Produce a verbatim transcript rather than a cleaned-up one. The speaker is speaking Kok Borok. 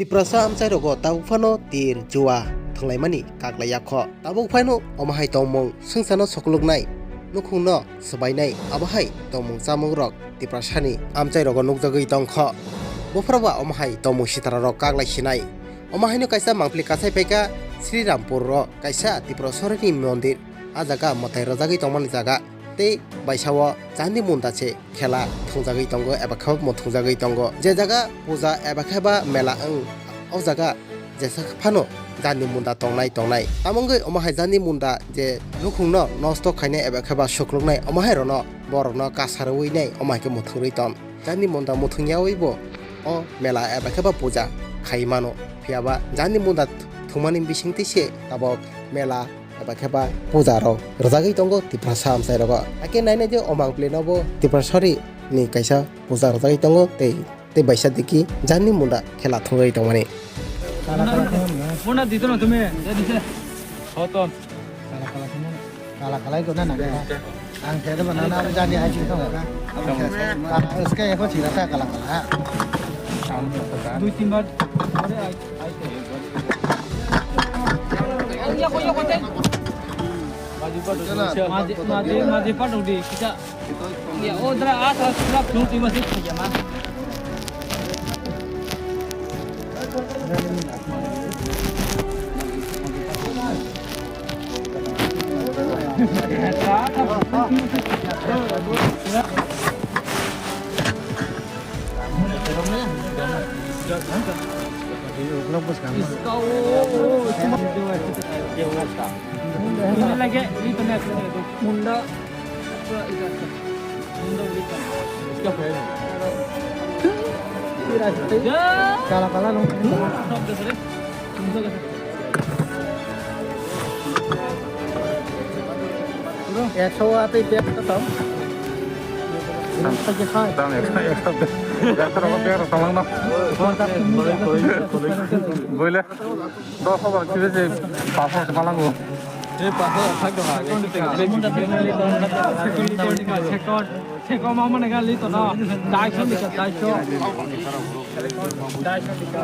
Tiprasa amchairogo tabuk phano tir jua thwnglaimani kaklai yakho. Tabuk phaino omo hai tongmung swngchano sokoloknai, nukhungno swbainai, abo hai tongmung chamungrok Tiprasani amchairogo nukjagwi tongkho. Buphroba omo hai tongmung sitararok kaklai sinai. Omo haino kaisa mangpili kasai phaikha Srirampurro kaisa Tripura Sorini mondir. A jaga mwtai rwjagwi tongmani jaga tei baisao Jani Munda se khela thwngjagwi tongo eba khe bo thwngjagwi tongo. Je jaga puja eba khe ba mela wng, o jaga jesa phano Jani Munda tongnai tongnai. Tamo wngwi omo hai Jani Munda je nukhungno nosto khainai eba khe ba sukluknai, omo hai rwno borokno kasarwi nai, omo hai khe muthungwi ton. Jani Munda muthungyawi bo o mela eba khe ba puja khai mano. Phiya ba Jani Munda thwngmani bisingtwi se tabok mela eba khe ba puja rok rwjagwi tongo Tiprasa amchai rogo. Hakhe nainai je o mangpili no bo Tiprasari ni kaisa puja rwjagwi tongo tei, tei baisa diki Jani Munda khela thwngwi tongmani. Muna dito na tumi. Hoton. Kala kala khe mano. Kala kala khe na na. Ang khe de bana na jani hai ching thong ka. Kala uske eko chira ta kala kala. Dui tin bar. Ayo, ayo, ayo. Maji, maji, maji patok di kita. Ya, oh, dra, ah, dra, dra, belum terima sih, ya, Mas. Munda. Kala kala no. Ekso wa tei bag khe tong. Dam ekso, ekso bag. Ekso rogo bag rok tonglang no. Boile, dos hajar kilo se paso se malango. Seko mama ne gali to na. Dai so ni ka, dai so. Dai so ni ka.